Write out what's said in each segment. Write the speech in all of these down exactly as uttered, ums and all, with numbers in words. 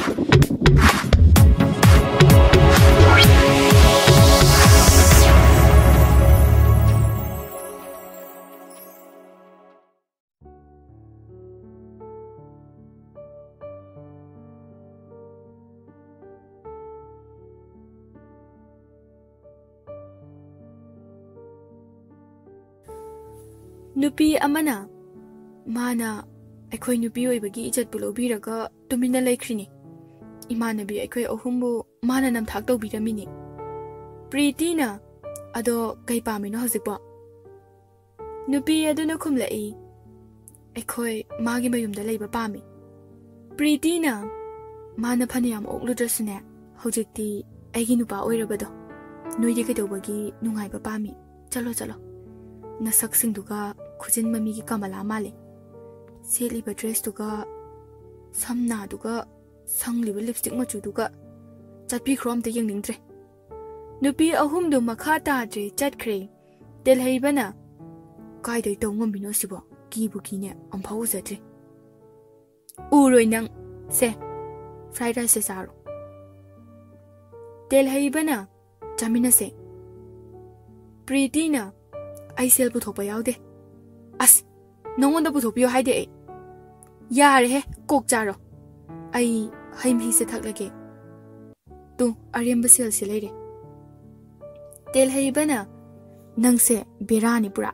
ꯅꯨꯄꯤ ꯑꯃꯅ ꯃꯥꯅ ꯑꯩꯈꯣꯏ ꯅꯨꯄꯤ ꯑꯣꯏꯕꯒꯤ ꯏꯖꯠꯄꯨ ꯂꯧꯕꯤꯔꯒ ꯇꯨꯃꯤꯟꯅ ꯂꯩꯈ꯭ꯔꯤꯅꯤ꯫ ꯏꯃꯥꯟꯅꯕꯤ ꯑꯩꯈꯣꯏ ꯑꯍꯨꯝꯕꯨ ꯃꯥꯅ ꯅꯝꯊꯥꯛ ꯇꯧꯕꯤꯔꯝꯃꯤꯅꯤ꯫ ꯄ꯭ꯔꯤꯇꯤꯅ, "ꯑꯗꯣ ꯀꯩ ꯄꯥꯝꯃꯤꯅꯣ ꯍꯧꯖꯤꯛꯄꯣ?" ꯅꯨꯄꯤ ꯑꯗꯨꯅ ꯈꯨꯝꯂꯛꯏ, "ꯑꯩꯈꯣꯏ ꯃꯥꯒꯤ ꯃꯌꯨꯝꯗ ꯂꯩꯕ ꯄꯥꯝꯃꯤ꯫" ꯄ꯭ꯔꯤꯇꯤꯅ, "ꯃꯥꯅ ꯐꯅꯌꯥꯝ ꯑꯣꯛꯂꯨꯗ꯭ꯔꯁꯨꯅꯦ, ꯍꯧꯖꯤꯛꯇꯤ ꯑꯩꯒꯤ ꯅꯨꯄꯥ ꯑꯣꯏꯔꯕꯗꯣ, ꯅꯣꯏꯗꯤ ꯀꯩꯗꯧꯕꯒꯤ ꯅꯨꯡꯉꯥꯏꯕ ꯄꯥꯝꯃꯤ? ꯆꯠꯂꯣ, ꯆꯠꯂꯣ꯫ ꯅꯁꯛꯁꯤꯡꯗꯨꯒ ꯈꯨꯖꯤꯟ ꯃꯃꯤꯒꯤ ꯀꯃꯂꯥ ꯃꯥꯜꯂꯦ꯫ ꯁꯦꯠꯂꯤꯕ ꯗ꯭ꯔꯦꯁꯇꯨꯒ, ꯁꯝꯅꯥꯗꯨꯒ, ꯁꯪꯂꯤꯕ ꯂꯤꯞꯁꯇꯤꯛ ꯃꯆꯨꯗꯨꯒ꯫ ꯆꯠꯄꯤꯈ꯭ꯔꯣ, ꯑꯝꯇ ꯌꯦꯡꯅꯤꯡꯗ꯭ꯔꯦ꯫" ꯅꯨꯄꯤ ꯑꯍꯨꯝꯗꯨ ꯃꯈꯥ ꯇꯥꯗ꯭ꯔꯦ, ꯆꯠꯈ꯭ꯔꯦ꯫ ꯇꯦꯜꯍꯩꯕꯅ, "ꯀꯥꯏꯗꯩ ꯇꯧ ꯉꯝꯃꯤꯅꯣ ꯁꯤꯕꯣ? ꯀꯤꯕꯨ ꯀꯤꯅꯦ, ꯑꯝꯐꯥꯎ ꯎꯖꯗ꯭ꯔꯤ꯫" "ꯎꯔꯣꯏ ꯅꯪ꯫ ꯁꯦ, fried rice ꯁꯦ ꯆꯥꯔꯣ꯫" ꯇꯦꯜꯍꯩꯕꯅ, "ꯆꯥꯃꯤꯟꯅꯁꯦ꯫" ꯄ꯭ꯔꯤꯇꯤꯅ, "ꯑꯩ ꯁꯦꯜ ꯄꯨꯊꯣꯛꯄ ꯌꯥꯎꯗꯦ꯫" "ꯑꯁ, ꯅꯉꯣꯟꯗ ꯄꯨꯊꯣꯛꯄꯤꯌꯣ ꯍꯥꯏꯗꯦ ꯑꯩ꯫" "ꯌꯥꯔꯦꯍꯦ, ꯀꯣꯛ ꯆꯥꯔꯣ꯫ ꯑꯩ ꯍꯩ ꯃꯍꯤꯁꯦ ꯊꯛꯂꯒꯦ꯫ ꯇꯨ, ꯑꯔꯦꯝꯕ ꯁꯦꯜꯁꯦ ꯂꯩꯔꯦ꯫" ꯇꯦꯜꯍꯩꯕꯅ, "ꯅꯪꯁꯦ ꯕꯦꯔꯥꯅꯤ ꯄꯨꯔꯥ꯫"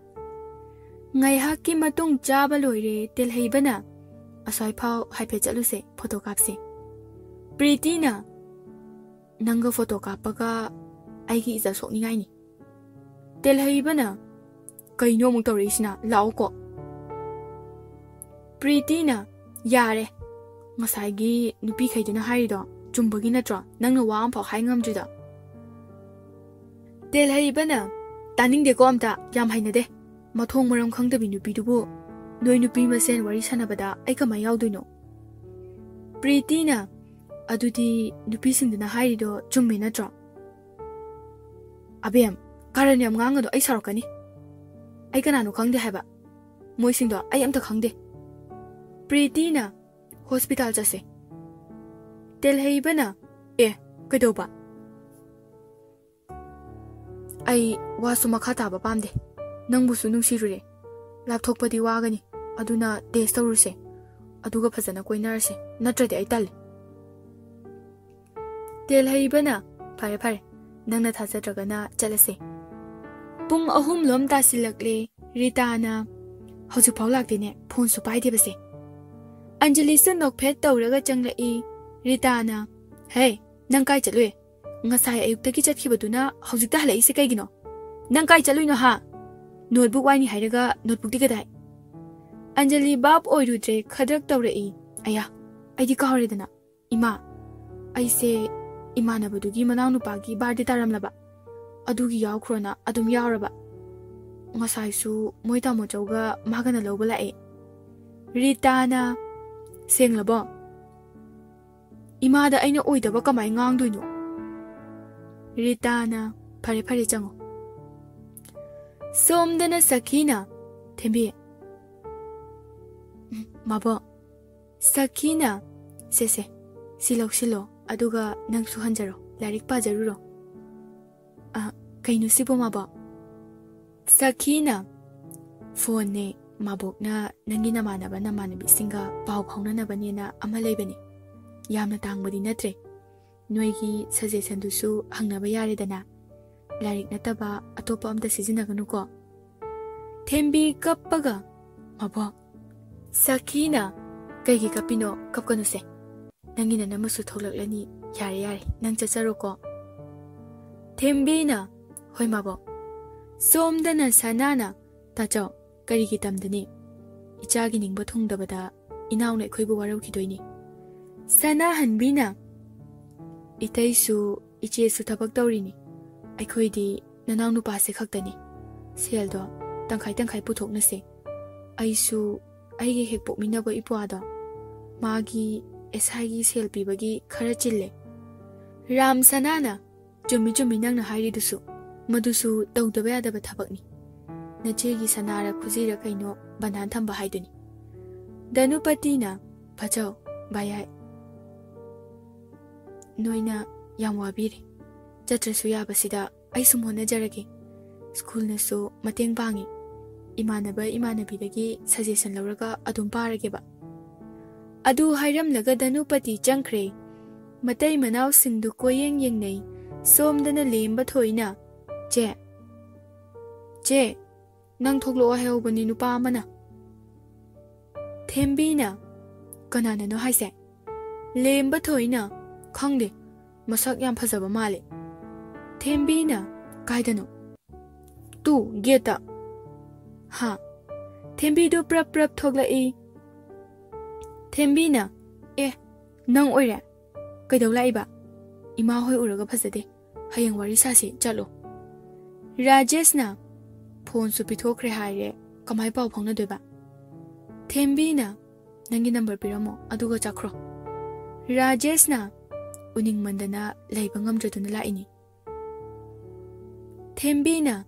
ꯉꯥꯏꯍꯥꯛꯀꯤ ꯃꯇꯨꯡ ꯆꯥꯕ ꯂꯣꯏꯔꯦ꯫ ꯇꯦꯜꯍꯩꯕꯅ, "ꯑꯁ꯭ꯋꯥꯏꯐꯥꯎ ꯍꯥꯏꯐꯦꯠ ꯆꯠꯂꯨꯁꯦ, ꯐꯣꯇꯣ ꯀꯥꯞꯁꯦ꯫" ꯄ꯭ꯔꯤꯇꯤꯅ, "ꯅꯪꯒ ꯐꯣꯇꯣ ꯀꯥꯞꯄꯒ ꯑꯩꯒꯤ ꯏꯖꯠ ꯁꯣꯛꯅꯤꯡꯉꯥꯏꯅꯤ꯫" ꯇꯦꯜꯍꯩꯕꯅ, "ꯀꯩꯅꯣ ꯑꯃꯨꯛ ꯇꯧꯔꯛꯏꯁꯤꯅ? ꯂꯥꯛꯑꯣꯀꯣ꯫" ꯄ꯭ꯔꯤꯇꯤꯅ, "ꯌꯥꯔꯦ, ꯉꯁꯥꯏꯒꯤ ꯅꯨꯄꯤꯈꯩꯗꯨꯅ ꯍꯥꯏꯔꯤꯗꯣ ꯆꯨꯝꯕꯒꯤ ꯅꯠꯇ꯭ꯔꯣ ꯅꯪꯅ ꯋꯥ ꯑꯃꯐꯥꯎ ꯍꯥꯏ ꯉꯝꯗ꯭ꯔꯤꯗꯣ?" ꯇꯦꯜꯍꯩꯕꯅ, "ꯇꯥꯅꯤꯡꯗꯦꯀꯣ ꯑꯝꯇ, ꯌꯥꯝ ꯍꯩꯅꯗꯦ꯫ ꯃꯊꯣꯡ ꯃꯔꯝ ꯈꯪꯗꯕꯤ ꯅꯨꯄꯤꯗꯨꯕꯨ ꯅꯣꯏ ꯅꯨꯄꯤ ꯃꯁꯦꯟ ꯋꯥꯔꯤ ꯁꯥꯟꯅꯕꯗ ꯑꯩ ꯀꯃꯥꯏ ꯌꯥꯎꯗꯣꯏꯅꯣ?" ꯄ꯭ꯔꯤꯇꯤꯅ, "ꯑꯗꯨꯗꯤ ꯅꯨꯄꯤꯁꯤꯡꯗꯨꯅ ꯍꯥꯏꯔꯤꯗꯣ ꯆꯨꯝꯃꯦ ꯅꯠꯇ꯭ꯔꯣ?" "ꯑꯕꯦꯝ, ꯀꯥꯔꯟ ꯌꯥꯝ ꯉꯥꯡꯒꯅꯨ, ꯑꯩ ꯁꯥꯎꯔꯛꯀꯅꯤ꯫ ꯑꯩ ꯀꯅꯥꯅꯣ ꯈꯪꯗꯦ ꯍꯥꯏꯕ꯫ ꯃꯣꯏꯁꯤꯡꯗꯣ ꯑꯩ ꯑꯝꯇ ꯈꯪꯗꯦ꯫" ꯄ꯭ꯔꯤꯇꯤꯅ, "ꯍꯣꯁꯄꯤꯇꯥꯜ ꯆꯠꯁꯦ꯫" ꯇꯦꯜꯍꯩꯕꯅ, "ꯑꯦ, ꯀꯩꯗꯧꯕ?" "ꯑꯩ ꯋꯥꯁꯨ ꯃꯈꯥ ꯇꯥꯕ ꯄꯥꯝꯗꯦ꯫ ꯅꯪꯕꯨꯁꯨ ꯅꯨꯡꯁꯤꯔꯨꯔꯦ꯫ ꯂꯥꯞꯊꯣꯛꯄꯗꯤ ꯋꯥꯒꯅꯤ꯫ ꯑꯗꯨꯅ ꯇꯦꯁ ꯇꯧꯔꯨꯁꯦ꯫ ꯑꯗꯨꯒ ꯐꯖꯅ ꯀꯣꯏꯅꯔꯁꯦ꯫ ꯅꯠꯇ꯭ꯔꯗꯤ ꯑꯩ ꯇꯜꯂꯦ꯫" ꯇꯦꯜꯍꯩꯕꯅ, "ꯐꯔꯦ, ꯐꯔꯦ꯫ ꯅꯪꯅ ꯊꯥꯖꯗ꯭ꯔꯒꯅ ꯆꯠꯂꯁꯦ꯫" ꯄꯨꯡ ꯑꯍꯨꯝꯂꯣꯝ ꯇꯥꯁꯤꯜꯂꯛꯂꯦ꯫ ꯔꯤꯇꯥꯅ, "ꯍꯧꯖꯤꯛꯐꯥꯎ ꯂꯥꯛꯇꯦꯅꯦ, ꯐꯣꯟꯁꯨ ꯄꯥꯏꯗꯦꯕꯁꯦ꯫" ꯑꯟꯖꯂꯤꯁꯨ ꯅꯣꯛꯐꯦꯠ ꯇꯧꯔꯒ ꯆꯪꯂꯛꯏ꯫ ꯔꯤꯇꯥꯅ, "ꯍꯦ, ꯅꯪ ꯀꯥꯏ ꯆꯠꯂꯨꯏ? ꯉꯁꯥꯏ ꯑꯌꯨꯛꯇꯒꯤ ꯆꯠꯈꯤꯕꯗꯨꯅ ꯍꯧꯖꯤꯛꯇ ꯍꯜꯂꯛꯏꯁꯦ ꯀꯩꯒꯤꯅꯣ? ꯅꯪ ꯀꯥꯏ ꯆꯠꯂꯨꯏꯅꯣ ꯍꯥ? ꯅꯣꯠꯕꯨꯛ ꯋꯥꯏꯅꯤ ꯍꯥꯏꯔꯒ ꯅꯣꯠꯕꯨꯛꯇꯤ ꯀꯗꯥꯏ?" ꯑꯟꯖꯂꯤ ꯚꯥꯞ ꯑꯣꯏꯔꯨꯗ꯭ꯔꯦ, ꯈꯗ꯭ꯔꯛ ꯇꯧꯔꯛꯏ꯫ "ꯑꯌꯥ, ꯑꯩꯗꯤ ꯀꯥꯎꯔꯦꯗꯅ꯫ ꯏꯃꯥ, ꯑꯩꯁꯦ ꯏꯃꯥꯟꯅꯕꯗꯨꯒꯤ ꯃꯅꯥꯎꯅꯨꯄꯥꯒꯤ ꯕꯥꯔꯗꯦ ꯇꯥꯔꯝꯂꯕ, ꯑꯗꯨꯒꯤ ꯌꯥꯎꯈ꯭ꯔꯣꯅ ꯑꯗꯨꯝ ꯌꯥꯎꯔꯕ꯫ ꯉꯁꯥꯏꯁꯨ ꯃꯣꯏ ꯇꯥꯃꯣ ꯆꯧꯒ ꯃꯥꯒꯅ ꯂꯧꯕ ꯂꯥꯛꯑꯦ꯫" ꯔꯤꯇꯥꯅ, "ꯁꯦꯡꯂꯕꯣ? ꯏꯃꯥꯗ ꯑꯩꯅ ꯑꯣꯏꯗꯕ ꯀꯃꯥꯏ ꯉꯥꯡꯗꯣꯏꯅꯣ?" ꯔꯤꯇꯥꯅ, "ꯐꯔꯦ, ꯐꯔꯦ, ꯆꯪꯉꯣ꯫" ꯁꯣꯝꯗꯅ ꯁꯈꯤꯅ, "ꯊꯦꯝꯕꯤ꯫" "ꯎꯝ, ꯃꯥꯕꯣꯛ꯫" ꯁꯈꯤꯅ, "ꯁꯦ, ꯁꯦ, ꯁꯤ ꯂꯧꯁꯤꯜꯂꯣ, ꯑꯗꯨꯒ ꯅꯪꯁꯨ ꯍꯟꯖꯔꯣ, ꯂꯥꯏꯔꯤꯛ ꯄꯥꯖꯔꯨꯔꯣ꯫" "ꯑ, ꯀꯩꯅꯣ ꯁꯤꯕꯣ, ꯃꯥꯕꯣꯛ?" ꯁꯈꯤꯅ, "ꯐꯣꯟꯅꯦ, ꯃꯥꯕꯣꯛꯅ ꯅꯪꯒꯤ ꯅꯃꯥꯟꯅꯕ ꯅꯃꯥꯟꯅꯕꯤꯁꯤꯡꯒ ꯄꯥꯎ ꯐꯥꯎꯅꯅꯕꯅꯦꯅ ꯑꯃ ꯂꯩꯕꯅꯦ꯫ ꯌꯥꯝꯅ ꯇꯥꯡꯕꯗꯤ ꯅꯠꯇ꯭ꯔꯦ꯫ ꯅꯣꯏꯒꯤ ꯁꯖꯦꯁꯟꯗꯨꯁꯨ ꯍꯪꯅꯕ ꯌꯥꯔꯦꯗꯅ꯫ ꯂꯥꯏꯔꯤꯛ ꯅꯠꯇꯕ ꯑꯇꯣꯞꯄ ꯑꯝꯇ ꯁꯤꯖꯤꯟꯅꯒꯅꯨꯀꯣ꯫" ꯊꯦꯝꯕꯤ ꯀꯞꯄꯒ, "ꯃꯥꯕꯣꯛ꯫" ꯁꯈꯤꯅ, "ꯀꯩꯒꯤ ꯀꯞꯄꯤꯅꯣ? ꯀꯞꯀꯅꯨꯁꯦ꯫ ꯅꯪꯒꯤ ꯅꯅꯝꯃꯁꯨ ꯊꯣꯛꯂꯛꯂꯅꯤ꯫ ꯌꯥꯔꯦ, ꯌꯥꯔꯦ, ꯅꯪ ꯆꯠꯆꯔꯣꯀꯣ꯫" ꯊꯦꯝꯕꯤꯅ, "ꯍꯣꯏ, ꯃꯥꯕꯣꯛ꯫" ꯁꯣꯝꯗꯅ ꯁꯅꯥꯅ, "ꯇꯥꯆꯧ, ꯀꯔꯤꯒꯤ ꯇꯝꯗꯅꯤ? ꯏꯆꯥꯒꯤ ꯅꯤꯡꯕ ꯊꯨꯡꯗꯕꯗ ꯏꯅꯥꯎꯅ ꯑꯩꯈꯣꯏꯕꯨ ꯋꯥꯔꯧꯈꯤꯗꯣꯏꯅꯤ꯫" ꯁꯅꯥꯍꯟꯕꯤꯅ, "ꯏꯇꯩꯁꯨ ꯏꯆꯦꯁꯨ ꯊꯕꯛ ꯇꯧꯔꯤꯅꯤ꯫ ꯑꯩꯈꯣꯏꯗꯤ ꯅꯅꯥꯎ ꯅꯨꯄꯥꯁꯦ ꯈꯛꯇꯅꯤ꯫ ꯁꯦꯜꯗꯣ ꯇꯪꯈꯥꯏ ꯇꯪꯈꯥꯏ ꯄꯨꯊꯣꯛꯅꯁꯦ꯫ ꯑꯩꯁꯨ ꯑꯩꯒꯤ ꯍꯦꯛ ꯄꯣꯛꯃꯤꯟꯅꯕ ꯏꯄ꯭ꯋꯥꯗꯣ, ꯃꯥꯒꯤ ꯑꯦꯁ ꯑꯥꯏꯒꯤ ꯁꯦꯜ ꯄꯤꯕꯒꯤ ꯈꯔ ꯆꯤꯜꯂꯦ꯫" ꯔꯥꯝ ꯁꯅꯥꯅ, "ꯆꯨꯝꯃꯤ, ꯆꯨꯝꯃꯤ ꯅꯪꯅ ꯍꯥꯏꯔꯤꯗꯨꯁꯨ꯫ ꯃꯗꯨꯁꯨ ꯇꯧꯗꯕ ꯌꯥꯗꯕ ꯊꯕꯛꯅꯤ꯫ ꯅꯆꯦꯒꯤ ꯁꯅꯥꯔ ꯈꯨꯖꯤꯔ ꯀꯩꯅꯣ ꯕꯟꯙꯥꯟ ꯊꯝꯕ ꯍꯥꯏꯗꯨꯅꯤ꯫" ꯙꯅꯨꯄꯇꯤꯅ, "ꯐꯖꯧ, ꯚꯌꯥꯏ꯫" ꯅꯣꯏꯅ ꯌꯥꯝ ꯋꯥꯕꯤꯔꯦ꯫ ꯆꯠꯇ꯭ꯔꯁꯨ ꯌꯥꯕꯁꯤꯗ ꯑꯩ ꯁꯨꯝ ꯍꯣꯠꯅꯖꯔꯒꯦ꯫ ꯁ꯭ꯀꯨꯜꯅꯁꯨ ꯃꯇꯦꯡ ꯄꯥꯡꯉꯤ꯫ ꯏꯃꯥꯟꯅꯕ ꯏꯃꯥꯟꯅꯕꯤꯗꯒꯤ ꯁꯖꯦꯁꯟ ꯂꯧꯔꯒ ꯑꯗꯨꯝ ꯄꯥꯔꯒꯦꯕ꯫ ꯑꯗꯨ ꯍꯥꯏꯔꯝꯂꯒ ꯙꯅꯨꯄꯇꯤ ꯆꯪꯈ꯭ꯔꯦ꯫ ꯃꯇꯩ ꯃꯅꯥꯎꯁꯤꯡꯗꯨ ꯀꯣꯏꯌꯦꯡ ꯌꯦꯡꯅꯩ꯫ ꯁꯣꯝꯗꯅ ꯂꯦꯝꯕ ꯊꯣꯏꯅ, "ꯆꯦ, ꯆꯦ, ꯅꯪ ꯊꯣꯛꯂꯛꯑꯣ ꯍꯥꯏꯍꯧꯕꯅꯤ ꯅꯨꯄꯥ ꯑꯃꯅ"꯫ ꯊꯦꯝꯕꯤꯅ, "ꯀꯅꯥꯅꯅꯣ ꯍꯥꯏꯁꯦ?" ꯂꯦꯝꯕ ꯊꯣꯏꯅ, "ꯈꯪꯗꯦ, ꯃꯁꯛ ꯌꯥꯝ ꯐꯖꯕ ꯃꯥꯜꯂꯦ"꯫ ꯊꯦꯝꯕꯤꯅ, "ꯀꯥꯏꯗꯅꯣ?" "ꯇꯨ, ꯒꯦꯠꯇ"꯫ ꯍꯥ? ꯊꯦꯝꯕꯤꯗꯨ ꯄ꯭ꯔꯞ ꯄ꯭ꯔꯞ ꯊꯣꯛꯂꯛꯏ꯫ ꯊꯦꯝꯕꯤꯅ, "ꯑꯦ, ꯅꯪ ꯑꯣꯏꯔꯦ? ꯀꯩꯗꯧ ꯂꯥꯛꯏꯕ? ꯏꯃꯥ ꯍꯣꯏ ꯎꯔꯒ ꯐꯖꯗꯦ꯫ ꯍꯌꯦꯡ ꯋꯥꯔꯤ ꯁꯥꯁꯤ, ꯆꯠꯂꯣ"꯫ ꯔꯥꯖꯦꯁꯅ, "ꯐꯣꯟꯁꯨ ꯄꯤꯊꯣꯛꯈ꯭ꯔꯦ ꯍꯥꯏꯔꯦ, ꯀꯃꯥꯏ ꯄꯥꯎ ꯐꯥꯎꯅꯗꯣꯏꯕ?" ꯊꯦꯝꯕꯤꯅ, "ꯅꯪꯒꯤ ꯅꯝꯕꯔ ꯄꯤꯔꯝꯃꯣ, ꯑꯗꯨꯒ ꯆꯠꯈ꯭ꯔꯣ"꯫ ꯔꯥꯖꯦꯁꯅ, "ꯎꯅꯤꯡꯃꯟꯗꯅ ꯂꯩꯕ ꯉꯝꯗ꯭ꯔꯗꯨꯅ ꯂꯥꯛꯏꯅꯤ"꯫ ꯊꯦꯝꯕꯤꯅ,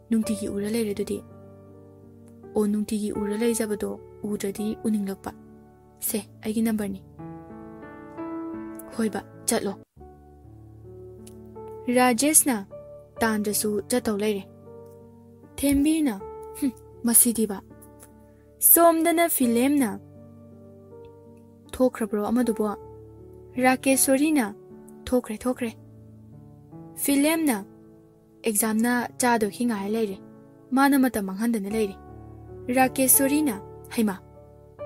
"ꯅꯨꯡꯇꯤꯒꯤ ꯎꯔ ꯂꯩꯔꯦ ꯑꯗꯨꯗꯤ"꯫ "ꯑꯣ, ꯅꯨꯡꯇꯤꯒꯤ ꯎꯔ ꯂꯩꯖꯕꯗꯣ ꯎꯗ꯭ꯔꯗꯤ ꯎꯅꯤꯡꯂꯛꯄ꯫ ꯁꯦ, ꯑꯩꯒꯤ ꯅꯝꯕꯔꯅꯤ"꯫ "ꯍꯣꯏꯕ, ꯆꯠꯂꯣ"꯫ ꯔꯥꯖꯦꯁꯅ ꯇꯥꯟꯗ꯭ꯔꯁꯨ ꯆꯠꯇꯧ ꯂꯩꯔꯦ꯫ ꯊꯦꯝꯕꯤꯅ, "ꯍꯨꯝ, ꯃꯁꯤꯗꯤꯕ"꯫ ꯁꯣꯝꯗꯅ ꯐꯤꯂꯦꯝꯅ, "ꯊꯣꯛꯈ꯭ꯔꯕ꯭ꯔꯣ ꯑꯃꯗꯨꯕꯣ?" ꯔꯥꯀꯦꯁꯣꯔꯤꯅ, "ꯊꯣꯛꯈ꯭ꯔꯦ, ꯊꯣꯛꯈ꯭ꯔꯦ"꯫ ꯐꯤꯂꯦꯝꯅ, "ꯑꯦꯛꯖꯥꯝꯅ ꯆꯥꯗꯣꯏꯈꯤ ꯉꯥꯏ ꯂꯩꯔꯦ꯫ ꯃꯥꯅ ꯃꯇꯝ ꯃꯥꯡꯍꯟꯗꯅ ꯂꯩꯔꯦ"꯫ ꯔꯥꯀꯦꯁꯣꯔꯤꯅ, "ꯍꯩꯃꯥ,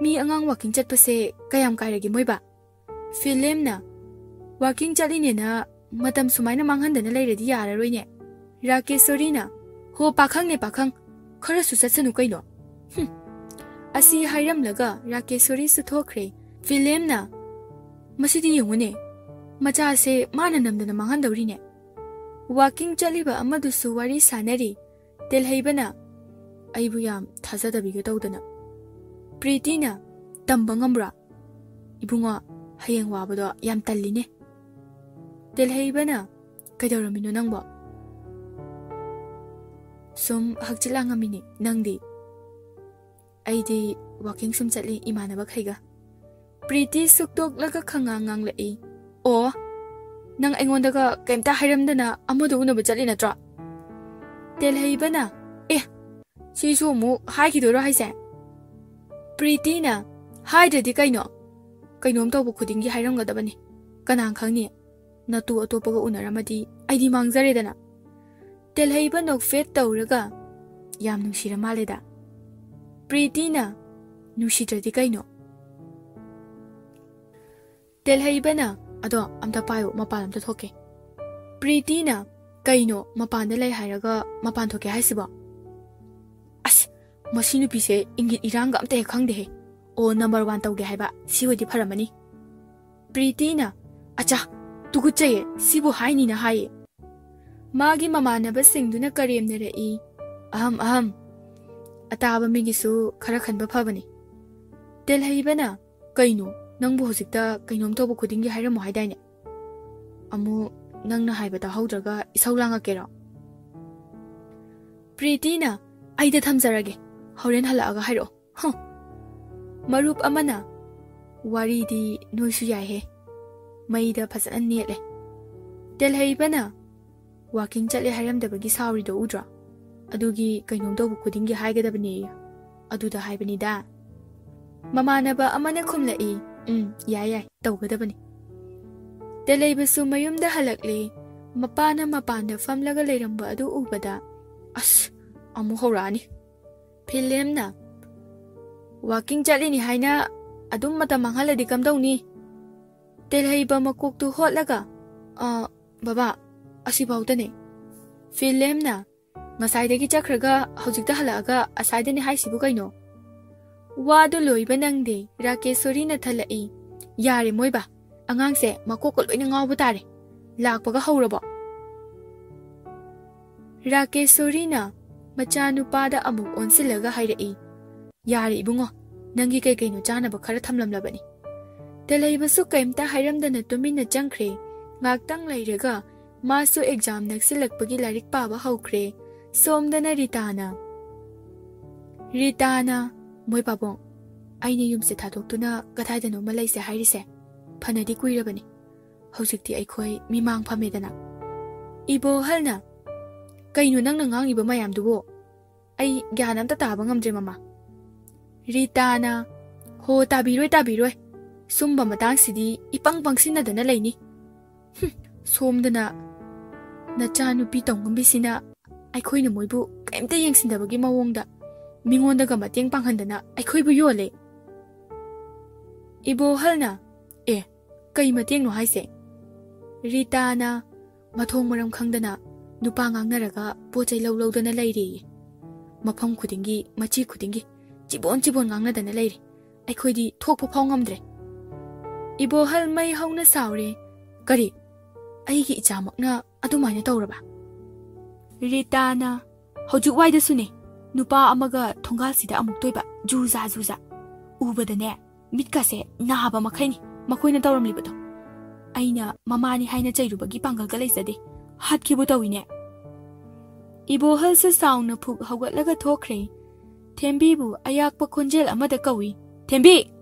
ꯃꯤ ꯑꯉꯥꯡ ꯋꯥꯀꯤꯡ ꯆꯠꯄꯁꯦ ꯀꯌꯥꯝ ꯀꯥꯏꯔꯒꯦ ꯃꯣꯏꯕ?" ꯐꯤꯂꯦꯝꯅ, "ꯋꯥꯀꯤꯡ ꯆꯠꯂꯤꯅꯦꯅ ꯃꯇꯝ ꯁꯨꯃꯥꯏꯅ ꯃꯥꯡꯍꯟꯗꯅ ꯂꯩꯔꯗꯤ ꯌꯥꯔꯔꯣꯏꯅꯦ"꯫ ꯔꯥꯀꯦꯁꯣꯔꯤꯅ, "ꯍꯣ, ꯄꯥꯈꯪꯅꯦ ꯄꯥꯈꯪ, ꯈꯔꯁꯨ ꯆꯠꯁꯅꯨ ꯀꯩꯅꯣ꯫ ꯍꯨꯝ"꯫ ꯑꯁꯤ ꯍꯥꯏꯔꯝꯂꯒ ꯔꯥꯀꯦꯁꯣꯔꯤꯁꯨ ꯊꯣꯛꯈ꯭ꯔꯦ꯫ ꯐꯤꯂꯦꯝꯅ, "ꯃꯁꯤꯗꯤ ꯌꯦꯡꯉꯨꯅꯦ, ꯃꯆꯥꯁꯦ ꯃꯥꯅ ꯅꯝꯗꯅ ꯃꯥꯡꯍꯟꯗꯧꯔꯤꯅꯦ"꯫ ꯋꯥꯀꯤꯡ ꯆꯠꯂꯤꯕ ꯑꯃꯗꯨꯁꯨ ꯋꯥꯔꯤ ꯁꯥꯟꯅꯔꯤ꯫ ꯇꯦꯜꯍꯩꯕꯅ, "ꯑꯩꯕꯨ ꯌꯥꯝ ꯊꯥꯖꯗꯕꯤꯒ ꯇꯧꯗꯅ"꯫ ꯄ꯭ꯔꯤꯇꯤꯅ, "ꯇꯝꯕ ꯉꯝꯕ꯭ꯔꯥ? ꯏꯕꯨꯡꯉꯣ, ꯍꯌꯦꯡ ꯋꯥꯕꯗꯣ ꯌꯥꯝ ꯇꯜꯂꯤꯅꯦ"꯫ ꯇꯦꯜꯍꯩꯕꯅ, "ꯀꯩꯗꯧꯔꯝꯃꯤꯅꯣ ꯅꯪꯕꯣ?" "ꯁꯨꯝ ꯍꯛꯆꯤꯠ ꯂꯥꯡꯉꯝꯃꯤꯅꯦ, ꯅꯪꯗꯤ?" "ꯑꯩꯗꯤ ꯋꯥꯀꯤꯡ ꯁꯨꯝ ꯆꯠꯂꯤ ꯏꯃꯥꯟꯅꯕꯈꯩꯒ"꯫ ꯄ꯭ꯔꯤꯇꯤ ꯁꯨꯛꯇꯣꯛꯂꯒ ꯈꯪꯉꯥꯡ ꯉꯥꯡꯂꯛꯏ꯫ "ꯑꯣ, ꯅꯪ ꯑꯩꯉꯣꯟꯗꯒ ꯀꯩꯝꯇ ꯍꯥꯏꯔꯝꯗꯅ ꯑꯃꯗꯣ ꯎꯅꯕ ꯆꯠꯂꯤ ꯅꯠꯇ꯭ꯔꯣ? ꯇꯦꯜꯍꯩꯕꯅ, "ꯑꯦ, ꯁꯤꯁꯨ ꯑꯃꯨꯛ ꯍꯥꯏꯈꯤꯗꯣꯏꯔꯣ ꯍꯥꯏꯁꯦ?" ꯄ꯭ꯔꯤꯇꯤꯅ, "ꯍꯥꯏꯗ꯭ꯔꯗꯤ ꯀꯩꯅꯣ? ꯀꯩꯅꯣꯝ ꯇꯧꯕ ꯈꯨꯗꯤꯡꯒꯤ ꯍꯥꯏꯔꯝꯒꯗꯕꯅꯤ꯫ ꯀꯅꯥ ꯈꯪꯅꯤ? ꯅꯇꯨ ꯑꯇꯣꯞꯄꯒ ꯎꯅꯔꯝꯃꯗꯤ ꯑꯩꯗꯤ ꯃꯥꯡꯖꯔꯦꯗꯅ꯫" ꯇꯦꯜꯍꯩꯕ ꯅꯣꯛꯐꯦꯠ ꯇꯧꯔꯒ, "ꯌꯥꯝ ꯅꯨꯡꯁꯤꯔ ꯃꯥꯜꯂꯦꯗ꯫" ꯄ꯭ꯔꯤꯇꯤꯅ, "ꯅꯨꯡꯁꯤꯗ꯭ꯔꯗꯤ ꯀꯩꯅꯣ?" ꯇꯦꯜꯍꯩꯕꯅ, "ꯑꯗꯣ ꯑꯝꯇ ꯄꯥꯏꯌꯣ, ꯃꯄꯥꯟ ꯑꯝꯇ ꯊꯣꯛꯀꯦ꯫" ꯄ꯭ꯔꯤꯇꯤꯅ, "ꯀꯩꯅꯣ, ꯃꯄꯥꯟꯗ ꯂꯩ ꯍꯥꯏꯔꯒ ꯃꯄꯥꯟ ꯊꯣꯛꯀꯦ ꯍꯥꯏꯁꯤꯕꯣ? ꯑꯁ, ꯃꯁꯤ ꯅꯨꯄꯤꯁꯦ ꯏꯪꯒꯤꯠ ꯏꯔꯥꯡꯒ ꯑꯝꯇ ꯍꯦꯛ ꯈꯪꯗꯦꯍꯦ꯫ ꯑꯣ ꯅꯝꯕꯔ ꯋꯥꯟ ꯇꯧꯒꯦ ꯍꯥꯏꯕ, ꯁꯤ ꯑꯣꯏꯗꯤ ꯐꯔꯝꯃꯅꯤ꯫" ꯄ꯭ꯔꯤꯇꯤꯅ, "ꯑꯆꯥ, ꯇꯨꯀꯨꯠꯆꯩꯌꯦ, ꯁꯤꯕꯨ ꯍꯥꯏꯅꯤꯅ ꯍꯥꯏꯌꯦ꯫" ꯃꯥꯒꯤ ꯃꯃꯥꯟꯅꯕꯁꯤꯡꯗꯨꯅ ꯀꯔꯦꯝꯅꯔꯛꯏ꯫ "ꯑꯍꯝ ꯑꯍꯝ, ꯑꯇꯥꯕ ꯃꯤꯒꯤꯁꯨ ꯈꯔ ꯈꯟꯕ ꯐꯕꯅꯤ꯫" ꯇꯦꯜꯍꯩꯕꯅ, "ꯀꯩꯅꯣ, ꯅꯪꯕꯨ ꯍꯧꯖꯤꯛꯇ ꯀꯩꯅꯣꯝ ꯇꯧꯕ ꯈꯨꯗꯤꯡꯒꯤ ꯍꯥꯏꯔꯝꯃꯣ ꯍꯥꯏꯗꯥꯏꯅꯦ? ꯑꯃꯨꯛ ꯅꯪꯅ ꯍꯥꯏꯕ ꯇꯥꯍꯧꯗ꯭ꯔꯒ ꯏꯁꯧ ꯂꯥꯡꯉꯛꯀꯦꯔꯣ?" ꯄ꯭ꯔꯤꯇꯤꯅ, "ꯑꯩꯗ ꯊꯝꯖꯔꯒꯦ, ꯍꯣꯔꯦꯟ ꯍꯜꯂꯛꯑꯒ ꯍꯥꯏꯔꯛꯑꯣ꯫" ꯍ꯫ ꯃꯔꯨꯞ ꯑꯃꯅ, "ꯋꯥꯔꯤꯗꯤ ꯅꯣꯏꯁꯨ ꯌꯥꯏꯍꯦ꯫ ꯃꯩꯗ ꯐꯖꯅ ꯅꯦꯠꯂꯦ꯫" ꯇꯦꯜꯍꯩꯕꯅ, "ꯋꯥꯀꯤꯡ ꯆꯠꯂꯦ ꯍꯥꯏꯔꯝꯗꯕꯒꯤ ꯁꯥꯎꯔꯤꯗꯣ ꯎꯗ꯭ꯔꯣ? ꯑꯗꯨꯒꯤ ꯀꯩꯅꯣꯝ ꯇꯧꯕ ꯈꯨꯗꯤꯡꯒꯤ ꯍꯥꯏꯒꯗꯕꯅꯦ꯫ ꯑꯗꯨꯗ ꯍꯥꯏꯕꯅꯤꯗ꯫" ꯃꯃꯥꯟꯅꯕ ꯑꯃꯅ ꯈꯨꯝꯂꯛꯏ, "ꯎꯝ, ꯌꯥꯏ ꯌꯥꯏ, ꯇꯧꯒꯗꯕꯅꯤ꯫" ꯇꯦꯜꯍꯩꯕꯁꯨ ꯃꯌꯨꯝꯗ ꯍꯜꯂꯛꯂꯦ꯫ ꯃꯄꯥꯅ ꯃꯄꯥꯟꯗ ꯐꯝꯂꯒ ꯂꯩꯔꯝꯕ ꯑꯗꯨ ꯎꯕꯗ, "ꯑꯁ, ꯑꯃꯨꯛ ꯍꯧꯔꯛꯑꯅꯤ꯫" ꯐꯤꯂꯦꯝꯅ, "ꯋꯥꯀꯤꯡ ꯆꯠꯂꯤꯅꯤ ꯍꯥꯏꯅ ꯑꯗꯨꯝ ꯃꯇꯝ ꯃꯥꯡꯍꯜꯂꯗꯤ ꯀꯝꯗꯧꯅꯤ?" ꯇꯦꯜꯍꯩꯕ ꯃꯀꯣꯛꯇꯨ ꯍꯣꯠꯂꯒ, "ꯑ, ꯕꯕꯥ, ꯑꯁꯤꯐꯥꯎꯗꯅꯦ꯫" ꯐꯤꯂꯦꯝꯅ, "ꯉꯁꯥꯏꯗꯒꯤ ꯆꯠꯈ꯭ꯔꯒ ꯍꯧꯖꯤꯛꯇ ꯍꯜꯂꯛꯑꯒ ꯑꯁꯥꯏꯗꯅꯦ ꯍꯥꯏꯁꯤꯕꯨ ꯀꯩꯅꯣ?" ꯋꯥꯗꯨ ꯂꯣꯏꯕ ꯅꯪꯗꯦ, ꯔꯥꯀꯦꯁꯣꯔꯤꯅ ꯊꯠꯂꯛꯏ, "ꯌꯥꯔꯦ ꯃꯣꯏꯕꯥ, ꯑꯉꯥꯡꯁꯦ ꯃꯀꯣꯛꯀ ꯂꯣꯏꯅ ꯉꯥꯎꯕ ꯇꯥꯔꯦ꯫ ꯂꯥꯛꯄꯒ ꯍꯧꯔꯕꯣ?" ꯔꯥꯀꯦꯁꯣꯔꯤꯅ ꯃꯆꯥꯅꯨꯄꯥꯗ ꯑꯃꯨꯛ ꯑꯣꯟꯁꯤꯜꯂꯒ ꯍꯥꯏꯔꯛꯏ, "ꯌꯥꯔꯦ ꯏꯕꯨꯡꯉꯣ, ꯅꯪꯒꯤ ꯀꯩ ꯀꯩꯅꯣ ꯆꯥꯅꯕ ꯈꯔ ꯊꯝꯂꯝꯂꯕꯅꯤ꯫" ꯇꯦꯜꯍꯩꯕꯁꯨ ꯀꯩꯝꯇ ꯍꯥꯏꯔꯝꯗꯅ ꯇꯨꯃꯤꯟꯅ ꯆꯪꯈ꯭ꯔꯦ꯫ ꯉꯥꯛꯇꯪ ꯂꯩꯔꯒ ꯃꯥꯁꯨ ꯑꯦꯛꯖꯥꯝ ꯅꯛꯁꯤꯜꯂꯛꯄꯒꯤ ꯂꯥꯏꯔꯤꯛ ꯄꯥꯕ ꯍꯧꯈ꯭ꯔꯦ꯫ ꯁꯣꯝꯗꯅ ꯔꯤꯇꯥꯅ, ꯔꯤꯇꯥꯅ, "ꯃꯣꯏ ꯄꯥꯕꯨꯡ, ꯑꯩꯅ ꯌꯨꯝꯁꯦ ꯊꯥꯗꯣꯛꯇꯨꯅ ꯀꯗꯥꯏꯗꯅꯣꯃ ꯂꯩꯁꯦ ꯍꯥꯏꯔꯤꯁꯦ ꯐꯅꯗꯤ ꯀꯨꯏꯔꯕꯅꯤ꯫ ꯍꯧꯖꯤꯛꯇꯤ ꯑꯩꯈꯣꯏ ꯃꯤꯃꯥꯡ ꯐꯝꯃꯦꯗꯅ꯫ ꯏꯕꯣꯍꯜꯅ, "ꯀꯩꯅꯣ ꯅꯪꯅ ꯉꯥꯡꯉꯤꯕ ꯃꯌꯥꯝꯗꯨꯕꯣ? ꯑꯩ ꯒ꯭ꯌꯥꯟ ꯑꯝꯇ ꯇꯥꯕ ꯉꯝꯗ꯭ꯔꯦ, ꯃꯃꯥ꯫" ꯔꯤꯇꯥꯅ, "ꯍꯣ, ꯇꯥꯕꯤꯔꯣꯏ, ꯇꯥꯕꯤꯔꯣꯏ꯫ ꯁꯨꯝꯕ ꯃꯇꯥꯡꯁꯤꯗꯤ ꯏꯄꯪ ꯄꯪꯁꯤꯟꯅꯗꯅ ꯂꯩꯅꯤ꯫ ꯍꯨꯝ, ꯁꯣꯝꯗꯅ ꯅꯆꯥꯅꯨꯄꯤ ꯇꯧꯉꯝꯕꯤꯁꯤꯅ ꯑꯩꯈꯣꯏꯅ ꯃꯣꯏꯕꯨ ꯀꯔꯤꯝꯇ ꯌꯦꯡꯁꯤꯟꯗꯕꯒꯤ ꯃꯑꯣꯡꯗ ꯃꯤꯉꯣꯟꯗꯒ ꯃꯇꯦꯡ ꯄꯥꯡꯍꯟꯗꯅ ꯑꯩꯈꯣꯏꯕꯨ ꯌꯣꯜꯂꯦ꯫" ꯏꯕꯣꯍꯜꯅ, "ꯑꯦ, ꯀꯩ ꯃꯇꯦꯡꯅꯣ ꯍꯥꯏꯁꯦ?" ꯔꯤꯇꯥꯅ, "ꯃꯊꯣꯡ ꯃꯔꯝ ꯈꯪꯗꯅ ꯅꯨꯄꯥ ꯉꯥꯡꯅꯔꯒ ꯄꯣꯠ ꯆꯩ ꯂꯧ ꯂꯧꯗꯅ ꯂꯩꯔꯦꯌꯦ꯫ ꯃꯐꯝ ꯈꯨꯗꯤꯡꯒꯤ, ꯃꯆꯤ ꯈꯨꯗꯤꯡꯒꯤ ꯆꯤꯕꯣꯟ ꯆꯤꯕꯣꯟ ꯉꯥꯡꯅꯗꯅ ꯂꯩꯔꯦ꯫ ꯑꯩꯈꯣꯏꯗꯤ ꯊꯣꯛꯄ ꯐꯥꯎ ꯉꯝꯗ꯭ꯔꯦ꯫" ꯏꯕꯣꯍꯜ ꯃꯩ ꯍꯧꯅ ꯁꯥꯎꯔꯦ꯫ "ꯀꯔꯤ? ꯑꯩꯒꯤ ꯏꯆꯥꯃꯛꯅ ꯑꯗꯨꯃꯥꯏꯅ ꯇꯧꯔꯕ?" ꯔꯤꯇꯥꯅ, "ꯍꯧꯖꯤꯛ ꯋꯥꯏꯗꯁꯨꯅꯦ, ꯅꯨꯄꯥ ꯑꯃꯒ ꯊꯣꯡꯒꯥꯜꯁꯤꯗ ꯑꯃꯨꯛ ꯇꯣꯏꯕ, ꯖꯨꯖꯥ ꯖꯨꯖꯥ꯫ ꯎꯕꯗꯅꯦ, ꯃꯤꯠꯀꯁꯦ ꯅꯥꯕ ꯃꯈꯩꯅꯤ ꯃꯈꯣꯏꯅ ꯇꯧꯔꯝꯂꯤꯕꯗꯣ꯫ ꯑꯩꯅ ꯃꯃꯥꯅꯤ ꯍꯥꯏꯅ ꯆꯩꯔꯨꯕꯒꯤ ꯄꯥꯡꯒꯜꯒ ꯂꯩꯖꯗꯦ꯫ ꯍꯥꯠꯈꯤꯕꯨ ꯇꯧꯏꯅꯦ꯫" ꯏꯕꯣꯍꯜꯁꯨ ꯁꯥꯎꯅ ꯐꯨꯛ ꯍꯧꯒꯠꯂꯒ ꯊꯣꯛꯈ꯭ꯔꯦ꯫ ꯊꯦꯝꯕꯤꯕꯨ ꯑꯌꯥꯛꯄ ꯈꯣꯟꯖꯦꯜ ꯑꯃꯗ ꯀꯧꯏ, "ꯊꯦꯝꯕꯤ!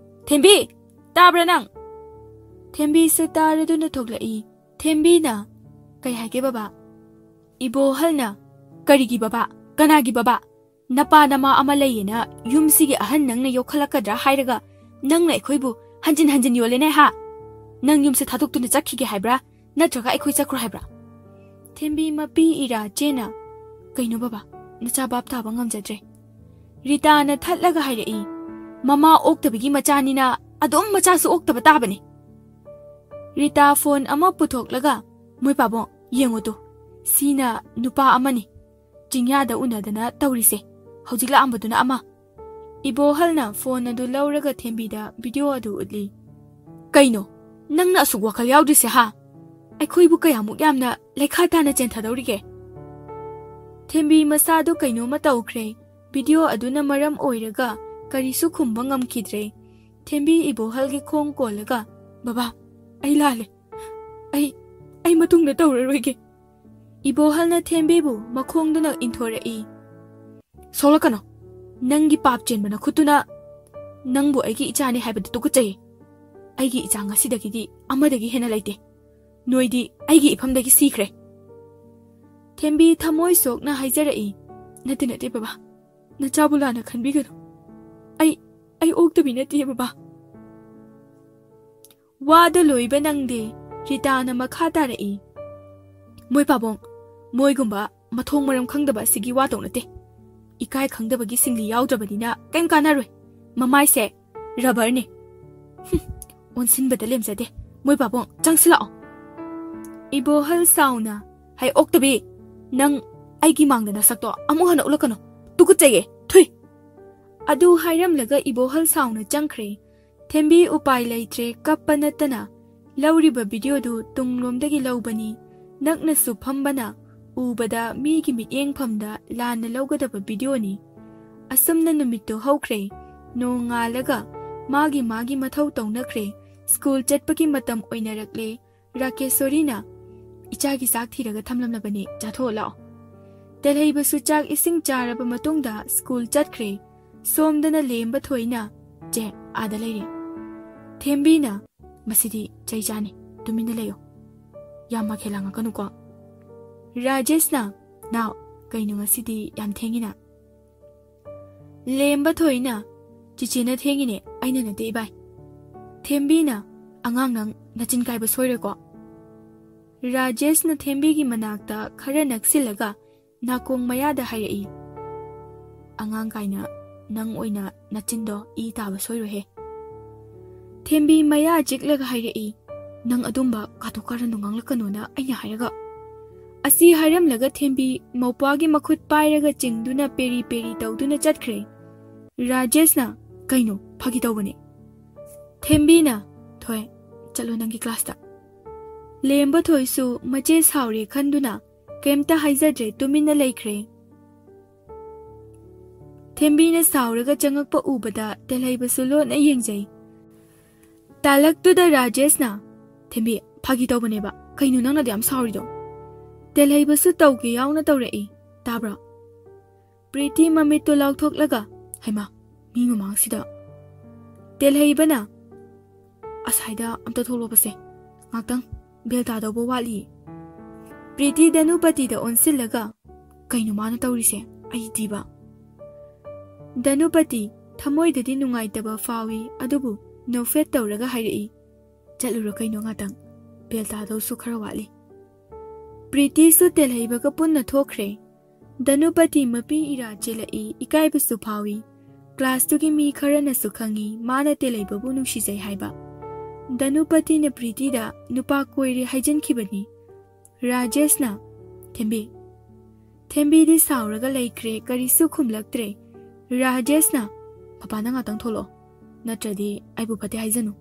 ꯊꯦꯝꯕꯤ! ꯇꯥꯕ꯭ꯔꯥ ꯅꯪ?" ꯊꯦꯝꯕꯤꯁꯨ ꯇꯥꯔꯗꯨꯅ ꯊꯣꯛꯂꯛꯏ꯫ ꯊꯦꯝꯕꯤꯅ, "ꯀꯩ ꯍꯥꯏꯒꯦ ꯕꯕꯥ?" ꯏꯕꯣꯍꯜꯅ, "ꯀꯔꯤꯒꯤ ꯕꯕꯥ? ꯀꯅꯥꯒꯤ ꯕꯕꯥ? ꯅꯄꯥ ꯅꯃꯥ ꯑꯃ ꯂꯩꯌꯦꯅ ꯌꯨꯝꯁꯤꯒꯤ ꯑꯍꯟ ꯅꯪꯅ ꯌꯣꯛꯈꯠꯂꯛꯀꯗ꯭ꯔꯥ ꯍꯥꯏꯔꯒ ꯅꯪꯅ ꯑꯩꯈꯣꯏꯕꯨ ꯍꯟꯖꯤꯟ ꯍꯟꯖꯤꯟ ꯌꯣꯜꯂꯦꯅꯦ ꯍꯥ? ꯅꯪ ꯌꯨꯝꯁꯦ ꯊꯥꯗꯣꯛꯇꯨꯅ ꯆꯠꯈꯤꯒꯦ ꯍꯥꯏꯕ꯭ꯔꯥ? ꯅꯠꯇ꯭ꯔꯒ ꯑꯩꯈꯣꯏ ꯆꯠꯈ꯭ꯔꯣ ꯍꯥꯏꯕ꯭ꯔꯥ?" ꯊꯦꯝꯕꯤ ꯃꯄꯤ ꯏꯔꯥ ꯆꯦꯅ, "ꯀꯩꯅꯣ ꯕꯕꯥ, ꯅꯆꯥ ꯚꯥꯞ ꯇꯥꯕ ꯉꯝꯖꯗ꯭ꯔꯦ꯫" ꯔꯤꯇꯥꯅ ꯊꯠꯂꯒ ꯍꯥꯏꯔꯛꯏ, "ꯃꯃꯥ ꯑꯣꯛꯇꯕꯒꯤ ꯃꯆꯥꯅꯤꯅ ꯑꯗꯨꯝ ꯃꯆꯥꯁꯨ ꯑꯣꯛꯇꯕ ꯇꯥꯕꯅꯤ꯫" ꯔꯤꯇꯥ ꯐꯣꯟ ꯑꯃ ꯄꯨꯊꯣꯛꯂꯒ, "ꯃꯣꯏ ꯄꯥꯕꯨꯡ, ꯌꯦꯡꯉꯨ ꯇꯨ, ꯁꯤꯅ ꯅꯨꯄꯥ ꯑꯃꯅꯤ, ꯆꯤꯡꯌꯥꯗ ꯎꯅꯗꯅ ꯇꯧꯔꯤꯁꯦ, ꯍꯧꯖꯤꯛ ꯂꯥꯛꯑꯝꯕꯗꯨꯅ ꯑꯃ꯫" ꯏꯕꯣꯍꯜꯅ ꯐꯣꯟ ꯑꯗꯨ ꯂꯧꯔꯒ ꯊꯦꯝꯕꯤꯗ ꯚꯤꯗꯤꯑꯣ ꯑꯗꯨ ꯎꯠꯂꯤ꯫ "ꯀꯩꯅꯣ, ꯅꯪꯅ ꯑꯁꯨꯛ ꯋꯥꯈꯜ ꯌꯥꯎꯗ꯭ꯔꯤꯁꯦ ꯍꯥ? ꯑꯩꯈꯣꯏꯕꯨ ꯀꯌꯥꯃꯨꯛ ꯌꯥꯝꯅ ꯂꯩꯈꯥ ꯇꯥꯅ ꯆꯦꯟꯊꯗꯧꯔꯤꯒꯦ?" ꯊꯦꯝꯕꯤ ꯃꯁꯥꯗꯨ ꯀꯩꯅꯣꯝꯃ ꯇꯧꯈ꯭ꯔꯦ꯫ ꯚꯤꯗꯤꯑꯣ ꯑꯗꯨꯅ ꯃꯔꯝ ꯑꯣꯏꯔꯒ ꯀꯔꯤꯁꯨ ꯈꯨꯝꯕ ꯉꯝꯈꯤꯗ꯭ꯔꯦ꯫ ꯊꯦꯝꯕꯤ ꯏꯕꯣꯍꯜꯒꯤ ꯈꯣꯡ ꯀꯣꯜꯂꯒ, "ꯕꯕꯥ, ꯑꯩ ꯂꯥꯜꯂꯦ꯫ ꯑꯩ, ꯑꯩ ꯃꯇꯨꯡꯗ ꯇꯧꯔꯔꯣꯏꯒꯦ꯫" ꯏꯕꯣꯍꯜꯅ ꯊꯦꯝꯕꯤꯕꯨ ꯃꯈꯣꯡꯗꯨꯅ ꯏꯟꯊꯣꯔꯛꯏ꯫ "ꯁꯣꯛꯂꯛꯀꯅꯣ꯫ ꯅꯪꯒꯤ ꯄꯥꯞ ꯆꯦꯟꯕ ꯅꯈꯨꯠꯇꯨꯅ ꯅꯪꯕꯨ ꯑꯩꯒꯤ ꯏꯆꯥꯅꯤ ꯍꯥꯏꯕꯗꯨ ꯇꯨꯀꯠꯆꯩ꯫ ꯑꯩꯒꯤ ꯏꯆꯥ ꯉꯁꯤꯗꯒꯤꯗꯤ ꯑꯃꯗꯒꯤ ꯍꯦꯟꯅ ꯂꯩꯇꯦ꯫ "ꯅꯣꯏꯗꯤ ꯑꯩꯒꯤ ꯏꯐꯝꯗꯒꯤ ꯁꯤꯈ꯭ꯔꯦ"꯫ ꯊꯦꯝꯕꯤ ꯊꯃꯣꯏ ꯁꯣꯛꯅ ꯍꯥꯏꯖꯔꯛꯏ, "ꯅꯠꯇꯦ, ꯅꯠꯇꯦ ꯕꯕꯥ, ꯅꯆꯥꯕꯨ ꯂꯥꯟꯅ ꯈꯟꯕꯤꯒꯅꯨ꯫ ꯑꯩ, ꯑꯩ ꯑꯣꯛꯇꯕꯤ ꯅꯠꯇꯦ ꯕꯕꯥ"꯫ ꯋꯥꯗꯣ ꯂꯣꯏꯕ ꯅꯪꯗꯦ, ꯔꯤꯇꯥꯅ ꯃꯈꯥ ꯇꯥꯔꯛꯏ, "ꯃꯣꯏ ꯄꯥꯕꯣꯡ, ꯃꯣꯏꯒꯨꯝꯕ ꯃꯊꯣꯡ ꯃꯔꯝ ꯈꯪꯗꯕ ꯑꯁꯤꯒꯤ ꯋꯥ ꯇꯧꯅꯗꯦ꯫ ꯏꯀꯥꯏ ꯈꯪꯗꯕꯒꯤ ꯁꯤꯡꯂꯤ ꯌꯥꯎꯗ꯭ꯔꯕꯅꯤꯅ ꯀꯩꯝ ꯀꯥꯟꯅꯔꯣꯏ꯫ ꯃꯃꯥꯏꯁꯦ ꯔꯕꯔꯅꯦ꯫ ꯍꯨꯝ, ꯑꯣꯟꯁꯤꯟꯕꯗ ꯂꯦꯝꯖꯗꯦ꯫ ꯃꯣꯏ ꯄꯥꯕꯣꯡ, ꯆꯪꯁꯤꯜꯂꯛꯑꯣ"꯫ ꯏꯕꯣꯍꯜ ꯁꯥꯎꯅ, "ꯍꯩ ꯑꯣꯛꯇꯕꯤ, ꯅꯪ ꯑꯩꯒꯤ ꯃꯥꯡꯗ ꯅꯁꯛꯇꯣ ꯑꯃꯨꯛ ꯍꯟꯅ ꯎꯠꯂꯛꯀꯅꯨ꯫ ꯇꯨꯀꯠꯆꯩꯌꯦ, ꯊꯨꯏ"꯫ ꯑꯗꯨ ꯍꯥꯏꯔꯝꯂꯒ ꯏꯕꯣꯍꯜ ꯁꯥꯎꯅ ꯆꯪꯈ꯭ꯔꯦ꯫ ꯊꯦꯝꯕꯤ ꯎꯄꯥꯏ ꯂꯩꯇ꯭ꯔꯦ, ꯀꯞꯄ ꯅꯠꯇꯅ꯫ ꯂꯧꯔꯤꯕ ꯚꯤꯗꯤꯑꯣꯗꯨ ꯇꯨꯡꯂꯣꯝꯗꯒꯤ ꯂꯧꯕꯅꯤ꯫ ꯅꯛꯅꯁꯨ ꯐꯝꯕꯅ ꯎꯕꯗ ꯃꯤꯒꯤ ꯃꯤꯠꯌꯦꯡꯐꯝꯗ ꯂꯥꯟꯅ ꯂꯧꯒꯗꯕ ꯚꯤꯗꯤꯑꯣꯅꯤ꯫ ꯑꯁꯨꯝꯅ ꯅꯨꯃꯤꯠꯇꯨ ꯍꯧꯈ꯭ꯔꯦ꯫ ꯅꯣꯡꯉꯥꯜꯂꯒ ꯃꯥꯒꯤ ꯃꯥꯒꯤ ꯃꯊꯧ ꯇꯧꯅꯈ꯭ꯔꯦ꯫ ꯁ꯭ꯀꯨꯜ ꯆꯠꯄꯒꯤ ꯃꯇꯝ ꯑꯣꯏꯅꯔꯛꯂꯦ꯫ ꯔꯥꯀꯦꯁꯣꯔꯤꯅ, "ꯏꯆꯥꯒꯤ ꯆꯥꯛ ꯊꯤꯔꯒ ꯊꯝꯂꯝꯂꯕꯅꯤ, ꯆꯥꯊꯣꯛꯑꯣ ꯂꯥꯛꯑꯣ"꯫ ꯇꯦꯜꯍꯩꯕꯁꯨ ꯆꯥꯛ ꯏꯁꯤꯡ ꯆꯥꯔꯕ ꯃꯇꯨꯡꯗ ꯁ꯭ꯀꯨꯜ ꯆꯠꯈ꯭ꯔꯦ꯫ ꯁꯣꯝꯗꯅ ꯂꯦꯝꯕ ꯊꯣꯏꯅ, "ꯆꯦ, ꯑꯥꯗ ꯂꯩꯔꯦ"꯫ ꯊꯦꯝꯕꯤꯅ, "ꯃꯁꯤꯗꯤ ꯆꯩ ꯆꯥꯅꯤ, ꯇꯨꯃꯤꯟꯅ ꯂꯩꯌꯣ꯫ ꯌꯥꯝ ꯃꯈꯦꯜ ꯂꯥꯡꯉꯛꯀꯅꯨꯀꯣ"꯫ ꯔꯥꯖꯦꯁꯅ, "ꯅꯥꯎ, ꯀꯩꯅꯣ ꯉꯁꯤꯗꯤ ꯌꯥꯝ ꯊꯦꯡꯉꯤꯅ"꯫ ꯂꯦꯝꯕ ꯊꯣꯏꯅ, "ꯆꯤꯆꯦꯅ ꯊꯦꯡꯉꯤꯅꯦ, ꯑꯩꯅ ꯅꯠꯇꯦ ꯏꯕꯥꯏ"꯫ ꯊꯦꯝꯕꯤꯅ, "ꯑꯉꯥꯡ ꯅꯪ ꯅꯆꯤꯟ ꯀꯥꯏꯕ ꯁꯣꯏꯔꯣꯏꯀꯣ"꯫ ꯔꯥꯖꯦꯁꯅ ꯊꯦꯝꯕꯤꯒꯤ ꯃꯅꯥꯛꯇ ꯈꯔ ꯅꯛꯁꯤꯜꯂꯒ ꯅꯥꯀꯣꯡ ꯃꯌꯥꯗ ꯍꯥꯏꯔꯛꯏ, "ꯑꯉꯥꯡ ꯀꯥꯏꯅ ꯅꯪ ꯑꯣꯏꯅ ꯅꯆꯤꯟꯗꯣ ꯏ ꯇꯥꯕ ꯁꯣꯏꯔꯣꯏꯍꯦ"꯫ ꯊꯦꯝꯕꯤ ꯃꯌꯥ ꯆꯤꯛꯂꯒ ꯍꯥꯏꯔꯛꯏ, "ꯅꯪ ꯑꯗꯨꯝꯕ ꯀꯥꯇꯨ ꯀꯥꯔꯟꯗꯣ ꯉꯥꯡꯂꯛꯀꯅꯣꯅ ꯑꯩꯅ ꯍꯥꯏꯔꯒ"꯫ ꯑꯁꯤ ꯍꯥꯏꯔꯝꯂꯒ ꯊꯦꯝꯕꯤ ꯃꯧꯄ꯭ꯋꯥꯒꯤ ꯃꯈꯨꯠ ꯄꯥꯏꯔꯒ ꯆꯤꯡꯗꯨꯅ ꯄꯦꯔꯤ ꯄꯦꯔꯤ ꯇꯧꯗꯨꯅ ꯆꯠꯈ꯭ꯔꯦ꯫ ꯔꯥꯖꯦꯁꯅ, "ꯀꯩꯅꯣ, ꯐꯥꯒꯤ ꯇꯧꯕꯅꯦ"꯫ ꯊꯦꯝꯕꯤꯅ, "ꯊꯣꯏ, ꯆꯠꯂꯣ ꯅꯪꯒꯤ ꯀ꯭ꯂꯥꯁꯇ"꯫ ꯂꯦꯝꯕ ꯊꯣꯏꯁꯨ ꯃꯆꯦ ꯁꯥꯎꯔꯦ ꯈꯟꯗꯨꯅ ꯀꯩꯝꯇ ꯍꯥꯏꯖꯗ꯭ꯔꯦ, ꯇꯨꯃꯤꯟꯅ ꯂꯩꯈ꯭ꯔꯦ꯫ ꯊꯦꯝꯕꯤꯅ ꯁꯥꯎꯔꯒ ꯆꯪꯉꯛꯄ ꯎꯕꯗ ꯇꯦꯜꯍꯩꯕꯁꯨ ꯂꯣꯟꯅ ꯌꯦꯡꯖꯩ꯫ ꯇꯥꯂꯛꯇꯨꯗ ꯔꯥꯖꯦꯁꯅ, "ꯊꯦꯝꯕꯤ, ꯐꯥꯒꯤ ꯇꯧꯕꯅꯦꯕ, ꯀꯩꯅꯣ ꯅꯪꯅ ꯑꯗꯨ ꯌꯥꯝ ꯁꯥꯎꯔꯤꯗꯣ?" ꯇꯦꯜꯍꯩꯕꯁꯨ ꯇꯧꯒꯦ ꯌꯥꯎꯅ ꯇꯧꯔꯛꯏ, "ꯇꯥꯕ꯭ꯔꯣ?" ꯄ꯭ꯔꯤꯇꯤ ꯃꯃꯤꯠꯇꯨ ꯂꯥꯎꯊꯣꯛꯂꯒ, "ꯍꯩꯃꯥ, ꯃꯤ ꯃꯃꯥꯡꯁꯤꯗ"꯫ ꯇꯦꯜꯍꯩꯕꯅ, "ꯑꯁꯥꯏꯗ ꯑꯝꯇ ꯊꯣꯛꯂꯛꯄꯁꯦ ꯉꯥꯛꯇꯪ"꯫ ꯕꯦꯜ ꯇꯥꯗꯧꯕ ꯋꯥꯠꯂꯤ꯫ ꯄ꯭ꯔꯤꯇꯤ ꯙꯅꯨꯄꯇꯤꯗ ꯑꯣꯟꯁꯤꯜꯂꯒ, "ꯀꯩꯅꯣ ꯃꯥꯅ ꯇꯧꯔꯤꯁꯦ? ꯑꯩ ꯗꯤꯕ?" ꯙꯅꯨꯄꯇꯤ ꯊꯃꯣꯏꯗꯗꯤ ꯅꯨꯡꯉꯥꯏꯇꯕ ꯐꯥꯎꯏ, ꯑꯗꯨꯕꯨ ꯅꯣꯛꯐꯦꯠ ꯇꯧꯔꯒ ꯍꯥꯏꯔꯛꯏ, "ꯆꯠꯂꯨꯔꯣ ꯀꯩꯅꯣ ꯉꯥꯛꯇꯪ, ꯕꯦꯜ ꯇꯥꯗꯧꯁꯨ ꯈꯔ ꯋꯥꯠꯂꯤ"꯫ ꯄ꯭ꯔꯤꯇꯤꯁꯨ ꯇꯦꯜꯍꯩꯕꯒ ꯄꯨꯟꯅ ꯊꯣꯛꯈ꯭ꯔꯦ꯫ ꯙꯅꯨꯄꯇꯤ ꯃꯄꯤ ꯏꯔꯥ ꯆꯦꯜꯂꯛꯏ, ꯏꯀꯥꯏꯕꯁꯨ ꯐꯥꯎꯏ꯫ ꯀ꯭ꯂꯥꯁꯇꯨꯒꯤ ꯃꯤ ꯈꯔꯅꯁꯨ ꯈꯪꯏ ꯃꯥꯅ ꯇꯦꯜꯍꯩꯕꯕꯨ ꯅꯨꯡꯁꯤꯖꯩ ꯍꯥꯏꯕ꯫ ꯙꯅꯨꯄꯇꯤꯅ ꯄ꯭ꯔꯤꯇꯤꯗ ꯅꯨꯄꯥ ꯀꯣꯏꯔꯦ ꯍꯥꯏꯖꯤꯟꯈꯤꯕꯅꯤ꯫ ꯔꯥꯖꯦꯁꯅ, "ꯊꯦꯝꯕꯤ"꯫ ꯊꯦꯝꯕꯤꯗꯤ ꯁꯥꯎꯔꯒ ꯂꯩꯈ꯭ꯔꯦ, ꯀꯔꯤꯁꯨ ꯈꯨꯝꯂꯛꯇ꯭ꯔꯦ꯫ ꯔꯥꯖꯦꯁꯅ, "ꯃꯄꯥꯟꯗ ꯉꯥꯛꯇꯪ ꯊꯣꯛꯂꯛꯑꯣ, ꯅꯠꯇ꯭ꯔꯗꯤ ꯑꯩꯕꯨ ꯐꯠꯇꯦ ꯍꯥꯏꯖꯅꯨ"꯫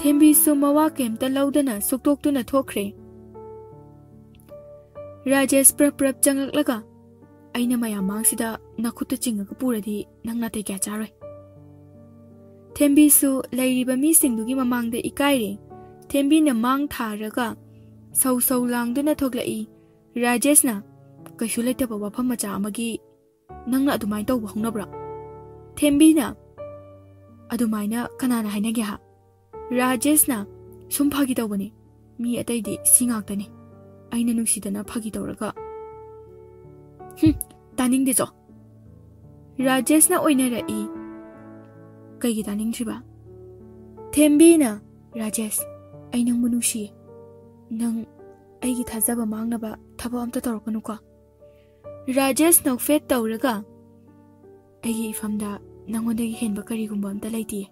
ꯊꯦꯝꯕꯤꯁꯨ ꯃꯋꯥ ꯀꯩꯝꯇ ꯂꯧꯗꯅ ꯁꯨꯛꯇꯣꯛꯇꯨꯅ ꯊꯣꯛꯈ꯭ꯔꯦ꯫ ꯔꯥꯖꯦꯁ ꯄ꯭ꯔꯞ ꯄ꯭ꯔꯞ ꯆꯪꯂꯛꯂꯒ, "ꯑꯩꯅ ꯃꯌꯥꯝ ꯃꯥꯡꯁꯤꯗ ꯅꯈꯨꯠꯇ ꯆꯤꯡꯉꯒ ꯄꯨꯔꯗꯤ ꯅꯪ ꯅꯥꯇꯩ ꯀꯌꯥ ꯆꯥꯔꯣꯏ"꯫ ꯊꯦꯝꯕꯤꯁꯨ ꯂꯩꯔꯤꯕ ꯃꯤꯁꯤꯡꯗꯨꯒꯤ ꯃꯃꯥꯡꯗ ꯏꯀꯥꯏꯔꯦ꯫ ꯊꯦꯝꯕꯤꯅ ꯃꯥꯡ ꯊꯥꯔꯒ ꯁꯧ ꯁꯧ ꯂꯥꯡꯗꯨꯅ ꯊꯣꯛꯂꯛꯏ꯫ ꯔꯥꯖꯦꯁꯅ, "ꯀꯩꯁꯨ ꯂꯩꯇꯕ ꯋꯥꯐꯝ ꯃꯆꯥ ꯑꯃꯒꯤ ꯅꯪꯅ ꯑꯗꯨꯃꯥꯏꯅ ꯇꯧꯕ ꯍꯧꯅꯕ꯭ꯔꯥ?" ꯊꯦꯝꯕꯤꯅ, "ꯑꯗꯨꯃꯥꯏꯅ ꯀꯅꯥꯅ ꯍꯥꯏꯅꯒꯦ ꯍꯥ?" ꯔꯥꯖꯦꯁꯅ, "ꯁꯨꯝ ꯐꯥꯒꯤ ꯇꯧꯕꯅꯤ, ꯃꯤ ꯑꯇꯩꯗꯤ ꯁꯤ ꯉꯥꯛꯇꯅꯤ, ꯑꯩꯅ ꯅꯨꯡꯁꯤꯗꯅ ꯐꯥꯒꯤ ꯇꯧꯔꯒ"꯫ "ꯍꯨꯝ, ꯇꯥꯅꯤꯡꯗꯦ ꯆꯣ"꯫ ꯔꯥꯖꯦꯁꯅ ꯑꯣꯏꯅꯔꯛꯏ꯫ "ꯀꯩꯒꯤ ꯇꯥꯅꯤꯡꯗ꯭ꯔꯤꯕ?" ꯊꯦꯝꯕꯤꯅ, "ꯔꯥꯖꯦꯁ, ꯑꯩ ꯅꯪꯕꯨ ꯅꯨꯡꯁꯤꯌꯦ꯫ ꯅꯪ ꯑꯩꯒꯤ ꯊꯥꯖꯕ ꯃꯥꯡꯅꯕ ꯊꯕꯛ ꯑꯝꯇ ꯇꯧꯔꯛꯀꯅꯨꯀꯣ"꯫ ꯔꯥꯖꯦꯁ ꯅꯣꯛꯐꯦꯠ ꯇꯧꯔꯒ, "ꯑꯩꯒꯤ ꯏꯐꯝꯗ ꯅꯪꯉꯣꯟꯗꯒꯤ ꯍꯦꯟꯕ ꯀꯔꯤꯒꯨꯝꯕ ꯑꯝꯇ ꯂꯩꯇꯤꯌꯦ꯫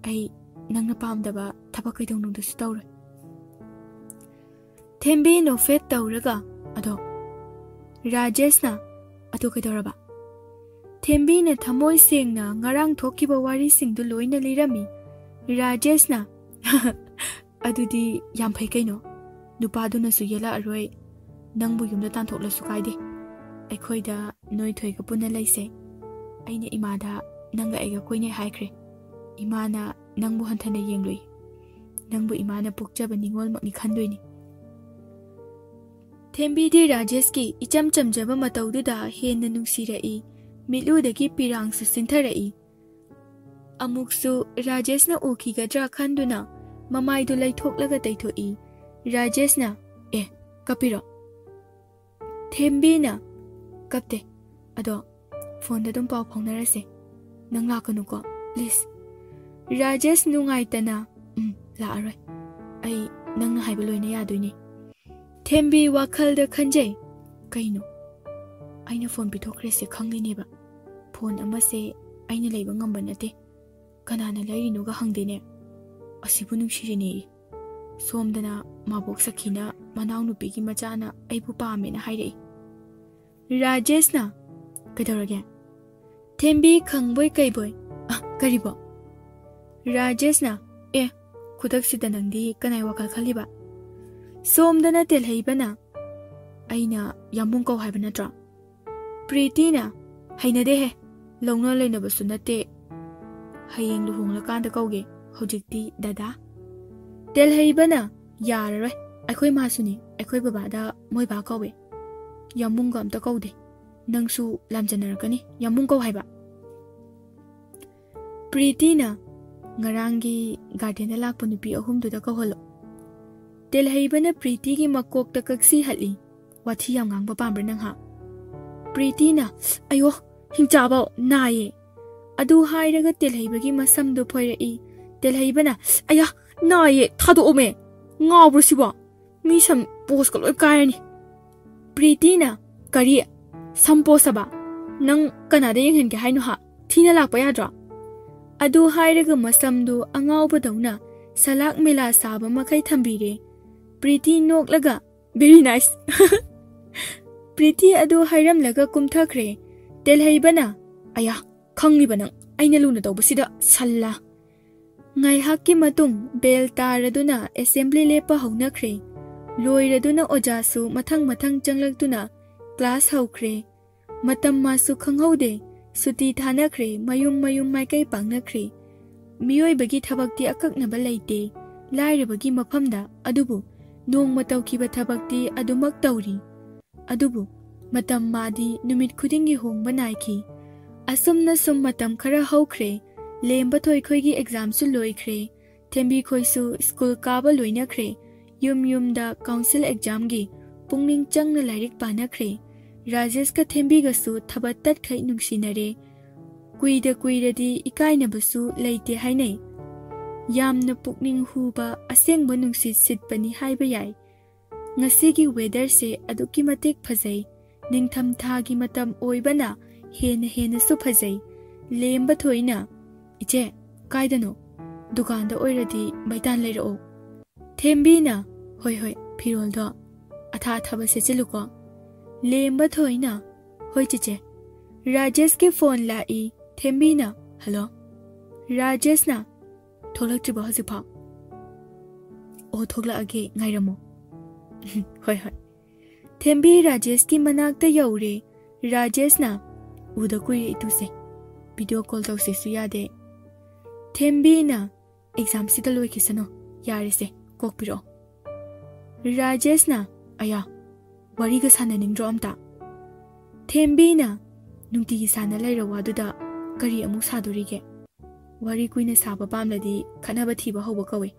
ꯑꯩ ꯅꯪꯅ ꯄꯥꯝꯗꯕ ꯊꯕꯛ ꯀꯩꯗꯧꯅꯨꯡꯗꯁꯨ ꯇꯧꯔꯣꯏ"꯫ ꯊꯦꯝꯕꯤ ꯅꯣꯛꯐꯦꯠ ꯇꯧꯔꯒ, "ꯑꯗꯣ"꯫ ꯔꯥꯖꯦꯁꯅ, "ꯑꯗꯨ ꯀꯩꯗꯧꯔꯕ?" ꯊꯦꯝꯕꯤꯅ ꯊꯃꯣꯏ ꯁꯦꯡꯅ ꯉꯔꯥꯡ ꯊꯣꯛꯈꯤꯕ ꯋꯥꯔꯤꯁꯤꯡꯗꯨ ꯂꯣꯏꯅ ꯂꯤꯔꯝꯃꯤ꯫ ꯔꯥꯖꯦꯁꯅ, "ꯑꯗꯨꯗꯤ ꯌꯥꯝ ꯐꯩ ꯀꯩꯅꯣ꯫ ꯅꯨꯄꯥꯗꯨꯅꯁꯨ ꯌꯦꯜꯂꯛꯑꯔꯣꯏ꯫ ꯅꯪꯕꯨ ꯌꯨꯝꯗ ꯇꯥꯟꯊꯣꯛꯂꯁꯨ ꯀꯥꯏꯗꯦ꯫ ꯑꯩꯈꯣꯏꯗ ꯅꯣꯏ ꯊꯣꯏꯒ ꯄꯨꯟꯅ ꯂꯩꯁꯦ꯫ ꯑꯩꯅ ꯏꯃꯥꯗ ꯅꯪꯒ ꯑꯩꯒ ꯀꯣꯏꯅꯩ ꯍꯥꯏꯈ꯭ꯔꯦ꯫ ꯏꯃꯥꯅ ꯅꯪꯕꯨ ꯍꯟꯊꯅ ꯌꯦꯡꯂꯨꯏ꯫ ꯅꯪꯕꯨ ꯏꯃꯥꯅ ꯄꯣꯛꯆꯕ ꯅꯤꯉꯣꯜꯃꯛꯅꯤ ꯈꯟꯗꯣꯏꯅꯤ"꯫ ꯊꯦꯝꯕꯤꯗꯤ ꯔꯥꯖꯦꯁꯀꯤ ꯏꯆꯝ ꯆꯝꯖꯕ ꯃꯇꯧꯗꯨꯗ ꯍꯦꯟꯅ ꯅꯨꯡꯁꯤꯔꯛꯏ꯫ ꯃꯤꯠꯂꯨꯗꯒꯤ ꯄꯤꯔꯥꯡꯁꯨ ꯆꯤꯟꯊꯔꯛꯏ꯫ ꯑꯃꯨꯛꯁꯨ ꯔꯥꯖꯦꯁꯅ ꯎꯈꯤꯒꯗ꯭ꯔꯥ ꯈꯟꯗꯨꯅ ꯃꯃꯥꯏꯗꯨ ꯂꯩꯊꯣꯛꯂꯒ ꯇꯩꯊꯣꯛꯏ꯫ ꯔꯥꯖꯦꯁꯅ, "ꯑꯦ, ꯀꯞꯄꯤꯔꯣ?" ꯊꯦꯝꯕꯤꯅ, "ꯀꯞꯇꯦ, ꯑꯗꯣ ꯐꯣꯟꯗ ꯑꯗꯨꯝ ꯄꯥꯎ ꯐꯥꯎꯅꯔꯁꯦ꯫ ꯅꯪ ꯂꯥꯛꯀꯅꯨꯀꯣ, please꯫" ꯔꯥꯖꯦꯁ ꯅꯨꯡꯉꯥꯏꯇꯅ, "ꯎꯝ, ꯂꯥꯛꯑꯔꯣꯏ꯫ ꯑꯩ ꯅꯪꯅ ꯍꯥꯏꯕ ꯂꯣꯏꯅ ꯌꯥꯗꯣꯏꯅꯦ꯫" ꯊꯦꯝꯕꯤ ꯋꯥꯈꯜꯗ ꯈꯟꯖꯩ, "ꯀꯩꯅꯣ? ꯑꯩꯅ ꯐꯣꯟ ꯄꯤꯊꯣꯛꯈ꯭ꯔꯦꯁꯦ ꯈꯪꯂꯤꯅꯦꯕ꯫ ꯐꯣꯟ ꯑꯃꯁꯦ ꯑꯩꯅ ꯂꯩꯕ ꯉꯝꯕ ꯅꯠꯇꯦ꯫ ꯀꯅꯥꯅ ꯂꯩꯔꯤꯅꯣꯒ ꯍꯪꯗꯦꯅꯦ꯫ ꯑꯁꯤꯕꯨ ꯅꯨꯡꯁꯤꯔꯤꯅꯦ꯫ ꯁꯣꯝꯗꯅ ꯃꯥꯕꯣꯛ ꯁꯈꯤꯅ ꯃꯅꯥꯎꯅꯨꯄꯤꯒꯤ ꯃꯆꯥꯅ ꯑꯩꯕꯨ ꯄꯥꯝꯃꯦꯅ ꯍꯥꯏꯔꯛꯏ꯫" ꯔꯥꯖꯦꯁꯅ, "ꯀꯩꯗꯧꯔꯒꯦ?" ꯊꯦꯝꯕꯤ ꯈꯪꯕꯣꯏ ꯀꯩꯕꯣꯏ, "ꯑ, ꯀꯔꯤꯕꯣ?" ꯔꯥꯖꯦꯁꯅ, "ꯑꯦ, ꯈꯨꯗꯛꯁꯤꯗ ꯅꯪꯗꯤ ꯀꯅꯥꯏ ꯋꯥꯈꯜ ꯈꯜꯂꯤꯕ?" ꯁꯣꯝꯗꯅ ꯇꯦꯜꯍꯩꯕꯅ, "ꯑꯩꯅ ꯌꯥꯝꯕꯨꯡ ꯀꯧ ꯍꯥꯏꯕ ꯅꯠꯇ꯭ꯔꯣ?" ꯄ꯭ꯔꯤꯇꯤꯅ, "ꯍꯩꯅꯗꯦꯍꯦ, ꯂꯧꯅ ꯂꯩꯅꯕꯁꯨ ꯅꯠꯇꯦ꯫ ꯍꯌꯦꯡ ꯂꯨꯍꯣꯡꯂꯀꯥꯟꯗ ꯀꯧꯒꯦ, ꯍꯧꯖꯤꯛꯇꯤ ꯗꯗꯥ꯫" ꯇꯦꯜꯍꯩꯕꯅ, "ꯌꯥꯔꯔꯣꯏ, ꯑꯩꯈꯣꯏ ꯃꯥꯁꯨꯅꯤ, ꯑꯩꯈꯣꯏ ꯕꯕꯥꯗ ꯃꯣꯏ ꯕꯥ ꯀꯧꯋꯦ꯫ ꯌꯥꯝꯕꯨꯡꯒ ꯑꯝꯇ ꯀꯧꯗꯦ꯫ ꯅꯪꯁꯨ ꯂꯥꯝꯖꯟꯅꯔꯛꯀꯅꯤ, ꯌꯥꯝꯕꯨꯡ ꯀꯧ ꯍꯥꯏꯕ꯫" ꯄ꯭ꯔꯤꯇꯤꯅ, "ꯉꯔꯥꯡꯒꯤ ꯒꯥꯔꯗꯦꯟꯗ ꯂꯥꯛꯄ ꯅꯨꯄꯤ ꯑꯍꯨꯝꯗꯨꯗ ꯀꯧꯍꯜꯂꯣ꯫" ꯇꯦꯜꯍꯩꯕꯅ ꯄ꯭ꯔꯤꯇꯤꯒꯤ ꯃꯀꯣꯛꯇ ꯀꯛꯁꯤ ꯍꯠꯂꯤ꯫ "ꯋꯥꯊꯤ ꯌꯥꯝ ꯉꯥꯡꯕ ꯄꯥꯝꯕ꯭ꯔꯥ ꯅꯪ, ꯍꯥ?" ꯄ꯭ꯔꯤꯇꯤꯅ, "ꯑꯌꯣ, ꯍꯤꯡꯆꯥꯕꯧ ꯅꯥꯏꯌꯦ꯫" ꯑꯗꯨ ꯍꯥꯏꯔꯒ ꯇꯦꯜꯍꯩꯕꯒꯤ ꯃꯁꯝꯗꯨ ꯐꯣꯏꯔꯛꯏ꯫ ꯇꯦꯜꯍꯩꯕꯅ, "ꯑꯌꯥ, ꯅꯥꯏꯌꯦ, ꯊꯥꯗꯣꯛꯑꯣꯃꯦ꯫ ꯉꯥꯎꯕ꯭ꯔꯣ ꯁꯤꯕꯣ? ꯃꯤ ꯁꯝ ꯄꯣꯁꯀ ꯂꯣꯏ ꯀꯥꯏꯔꯅꯤ꯫" ꯄ꯭ꯔꯤꯇꯤꯅ, "ꯀꯔꯤ? ꯁꯝ ꯄꯣꯁ ꯍꯥꯏꯕ? ꯅꯪ ꯀꯅꯥꯗ ꯌꯦꯡꯍꯟꯒꯦ ꯍꯥꯏꯅꯣ, ꯍꯥ? ꯊꯤꯅ ꯂꯥꯛꯄ ꯌꯥꯗ꯭ꯔꯣ?" ꯑꯗꯨ ꯍꯥꯏꯔꯒ ꯃꯁꯝꯗꯨ ꯑꯉꯥꯎꯕꯗꯧꯅ ꯁꯂꯥꯛ ꯃꯦꯂꯥ ꯁꯥꯕ ꯃꯈꯩ ꯊꯝꯕꯤꯔꯦ꯫ Preeti ꯅꯣꯛꯂꯒ, "Very nice꯫" ꯄ꯭ꯔꯤꯇꯤ ꯑꯗꯨ ꯍꯥꯏꯔꯝꯂꯒ ꯀꯨꯝꯊꯈ꯭ꯔꯦ꯫ ꯇꯦꯜꯍꯩꯕꯅ, "ꯑꯌꯥ, ꯈꯪꯂꯤꯕ ꯅꯪ, ꯑꯩꯅ ꯂꯨꯅ ꯇꯧꯕꯁꯤꯗ, ꯁꯜꯂꯥ꯫" ꯉꯥꯏꯍꯥꯛꯀꯤ ꯃꯇꯨꯡ ꯕꯦꯜ ꯇꯥꯔꯗꯨꯅ ꯑꯦꯁꯦꯝꯕ꯭ꯂꯤ ꯂꯦꯞꯄ ꯍꯧꯅꯈ꯭ꯔꯦ꯫ ꯂꯣꯏꯔꯗꯨꯅ ꯑꯣꯖꯥꯁꯨ ꯃꯊꯪ ꯃꯊꯪ ꯆꯪꯂꯛꯇꯨꯅ ꯀ꯭ꯂꯥꯁ ꯍꯧꯈ꯭ꯔꯦ꯫ ꯃꯇꯝ ꯃꯥꯁꯨ ꯈꯪꯍꯧꯗꯦ꯫ ꯁꯨꯇꯤ ꯊꯥꯅꯈ꯭ꯔꯦ, ꯃꯌꯨꯝ ꯃꯌꯨꯝ ꯃꯥꯏꯀꯩ ꯄꯥꯡꯅꯈ꯭ꯔꯦ꯫ ꯃꯤꯑꯣꯏꯕꯒꯤ ꯊꯕꯛꯇꯤ ꯑꯀꯛꯅꯕ ꯂꯩꯇꯦ, ꯂꯥꯏꯔꯕꯒꯤ ꯃꯐꯝꯗ꯫ ꯑꯗꯨꯕꯨ ꯅꯣꯡꯃ ꯇꯧꯈꯤꯕ ꯊꯕꯛꯇꯤ ꯑꯗꯨꯃꯛ ꯇꯧꯔꯤ꯫ ꯑꯗꯨꯕꯨ ꯃꯇꯝ ꯃꯥꯗꯤ ꯅꯨꯃꯤꯠ ꯈꯨꯗꯤꯡꯒꯤ ꯍꯣꯡꯕ ꯅꯥꯏꯈꯤ꯫ ꯑꯁꯨꯝꯅ ꯁꯨꯝ ꯃꯇꯝ ꯈꯔ ꯍꯧꯈ꯭ꯔꯦ꯫ ꯂꯦꯝꯕ ꯊꯣꯏꯈꯣꯏꯒꯤ ꯑꯦꯛꯖꯥꯝꯁꯨ ꯂꯣꯏꯈ꯭ꯔꯦ꯫ ꯊꯦꯝꯕꯤ ꯈꯣꯏꯁꯨ ꯁ꯭ꯀꯨꯜ ꯀꯥꯕ ꯂꯣꯏꯅꯈ꯭ꯔꯦ꯫ ꯌꯨꯝ ꯌꯨꯝꯗ ꯀꯥꯎꯟꯁꯤꯜ ꯑꯦꯛꯖꯥꯝꯒꯤ ꯄꯨꯛꯅꯤꯡ ꯆꯪꯅ ꯂꯥꯏꯔꯤꯛ ꯄꯥꯅꯈ꯭ꯔꯦ꯫ ꯔꯥꯖꯦꯁꯀ ꯊꯦꯝꯕꯤꯒꯁꯨ ꯊꯕꯛ ꯇꯠꯈꯩ ꯅꯨꯡꯁꯤꯅꯔꯦ꯫ ꯀꯨꯏꯗ ꯀꯨꯏꯔꯗꯤ ꯏꯀꯥꯏꯅꯕꯁꯨ ꯂꯩꯇꯦ ꯍꯥꯏꯅꯩ꯫ ꯌꯥꯝꯅ ꯄꯨꯛꯅꯤꯡ ꯍꯨꯕ ꯑꯁꯦꯡꯕ ꯅꯨꯡꯁꯤꯠ ꯁꯤꯠꯄꯅꯤ ꯍꯥꯏꯕ ꯌꯥꯏ꯫ ꯉꯁꯤꯒꯤ ꯋꯦꯗꯔꯁꯦ ꯑꯗꯨꯛꯀꯤ ꯃꯇꯤꯛ ꯐꯖꯩ꯫ ꯅꯤꯡꯊꯝꯊꯥꯒꯤ ꯃꯇꯝ ꯑꯣꯏꯕꯅ ꯍꯦꯟꯅ ꯍꯦꯟꯅꯁꯨ ꯐꯖꯩ꯫ ꯂꯦꯝꯕ ꯊꯣꯏꯅ, "ꯏꯆꯦ, ꯀꯥꯏꯗꯅꯣ? ꯗꯨꯀꯥꯟꯗ ꯑꯣꯏꯔꯗꯤ ꯃꯩꯇꯥꯟ ꯂꯩꯔꯛꯑꯣ꯫" ꯊꯦꯝꯕꯤꯅ, "ꯍꯣꯏ ꯍꯣꯏ, ꯐꯤꯔꯣꯜꯗꯣ ꯑꯊꯥ ꯑꯊꯥꯕ ꯁꯦꯠꯆꯤꯜꯂꯨꯀꯣ꯫" ꯂꯦꯝꯕ ꯊꯣꯏꯅ, "ꯍꯣꯏ ꯆꯦꯆꯦ꯫" ꯔꯥꯖꯦꯁꯀꯤ ꯐꯣꯟ ꯂꯥꯛꯏ꯫ ꯊꯦꯝꯕꯤꯅ, "ꯍꯜꯂꯣ꯫" ꯔꯥꯖꯦꯁꯅ, "ꯊꯣꯛꯂꯛꯇ꯭ꯔꯤꯕꯣ ꯍꯧꯖꯤꯛꯐꯥꯎ?" "ꯑꯣ, ꯊꯣꯛꯂꯛꯑꯒꯦ, ꯉꯥꯏꯔꯝꯃꯣ꯫" "ꯍꯣꯏ ꯍꯣꯏ꯫" ꯊꯦꯝꯕꯤ ꯔꯥꯖꯦꯁꯀꯤ ꯃꯅꯥꯛꯇ ꯌꯧꯔꯦ꯫ ꯔꯥꯖꯦꯁꯅ, "ꯎꯗ ꯀꯨꯏꯔꯦ ꯏꯇꯨꯁꯦ꯫ ꯚꯤꯗꯤꯑꯣ ꯀꯣꯜ ꯇꯧꯁꯦꯁꯨ ꯌꯥꯗꯦ꯫" ꯊꯦꯝꯕꯤꯅ, "ꯑꯦꯛꯖꯥꯝꯁꯤꯗ ꯂꯣꯏꯈꯤꯁꯅꯨ, ꯌꯥꯔꯦꯁꯦ, ꯀꯣꯛ ꯄꯤꯔꯛꯑꯣ꯫" ꯔꯥꯖꯦꯁꯅ, "ꯑꯌꯥ, ꯋꯥꯔꯤꯒ ꯁꯥꯟꯅꯅꯤꯡꯗ꯭ꯔꯣ ꯑꯝꯇ?" ꯊꯦꯝꯕꯤꯅ, "ꯅꯨꯡꯇꯤꯒꯤ ꯁꯥꯟꯅ ꯂꯩꯔ ꯋꯥꯗꯨꯗ ꯀꯔꯤ ꯑꯃꯨꯛ ꯁꯥꯗꯣꯔꯤꯒꯦ? ꯋꯥꯔꯤ ꯀꯨꯏꯅ ꯁꯥꯕ ꯄꯥꯝꯂꯗꯤ ꯈꯠꯅꯕ ꯊꯤꯕ ꯍꯧꯕ ꯀꯧꯏ꯫